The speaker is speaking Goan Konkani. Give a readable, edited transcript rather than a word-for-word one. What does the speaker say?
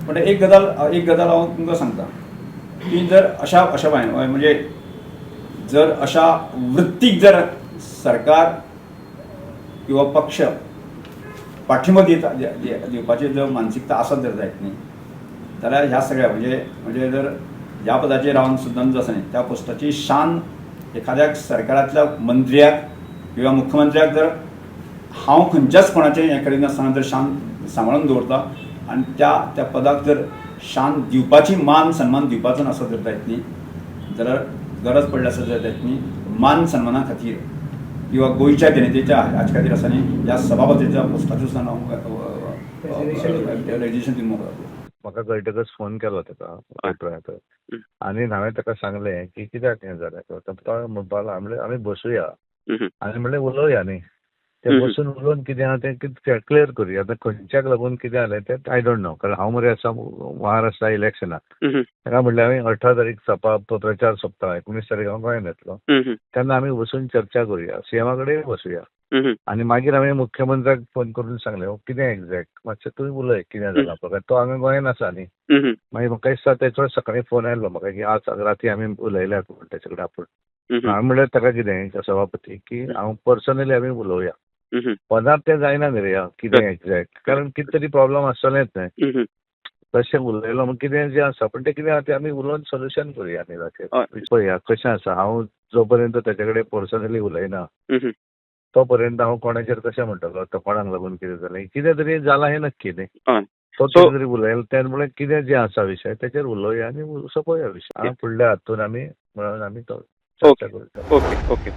पण एक गजाल हांव तुमकां सांगता की जर अशा अशा म्हणजे जर अशा वृत्तीक जर सरकार किंवा पक्ष पाठिंबो दिता, दिवपाची जर मानसिकता आसत जर जायत न्ही जाल्यार ह्या सगळ्या म्हणजे जर ह्या पदाचेर रावन सुद्दां जो आसा न्ही, त्या पोस्टाची शान एखाद्या सरकारांतल्या मंत्र्याक किंवा मुख्यमंत्र्याक जर हांव खंयच्याच कोणाचें हें करिनासतना जर शान सांबाळून दवरता आनी त्या त्या पदाक जर शान दिवपाची, मान सन्मान दिवपाचो नासत जर जायत न्ही जाल्यार, गरज पडली आसत जर जायत न्ही, मान सन्माना खातीर किंवा गोंयच्या जनतेच्या हाचे खातीर आसा न्ही, ह्या सभापतीच्या पोस्टाचेर सुद्दां हांव रेजिग्नेशन दिवन मोकळो जातलो. म्हाका कळटकच फोन केलो ताका पेट्रोल आनी हांवें ताका सांगलें की कित्याक हें जालें. तो म्हणपाक लागलो, म्हणलें आमी बसुया आनी म्हणलें उलोवया न्ही ते बसून उलोवन कितें आहा तें कितें क्लियर करुया. आतां खंयच्याक लागून कितें जालें तें I don't know, कारण हांव मरे आसा महाराष्ट्रा इलेक्शनाक. ताका म्हणलें हांवें 18 तारीख सपा प्रचार सोंपता, 19 तारीख हांव गोंयांत येतलो, तेन्ना आमी बसून चर्चा करुया, सीएमा कडेन बसुया. आनी मागीर हांवें मुख्यमंत्र्याक फोन करून सांगलें, हो कितें एग्जॅक्ट मातशें तुवें उलय कितें जालां पळय, तो हांगा गोंयांत आसा न्ही. मागीर म्हाका दिसता तेचो सकाळीं फोन आयलो म्हाका की आज राती आमी उलयल्यात म्हूण तेचे कडेन आपूण. हांवें म्हणलें ताका कितें सभापती की हांव पर्सनली आमी उलोवया. फोनार तें जायना न्ही रे कितें एग्जॅक्ट, कारण कितें तरी प्रॉब्लम आसतलेंच न्ही. तशें उलयलो म्हण कितें जें आसा, पण तें कितें आहा तें आमी उलोवन सोल्युशन करुया न्ही ताचेर. पळया कशें आसा, हांव जो पर्यंत ताचे कडेन पर्सनली उलयना तो पर्यंत हांव कोणाचेर कशें म्हणटलो तो कोणाक लागून कितें जालें. कितें तरी जालां हें नक्की न्ही. तो कितें तरी उलयलो तें, कितें जें आसा विशय तेचेर उलोवया आनी सोंपोवया विशय. फुडल्या हातून आमी म्हणून आमी तो चर्चा करुया. Okay okay.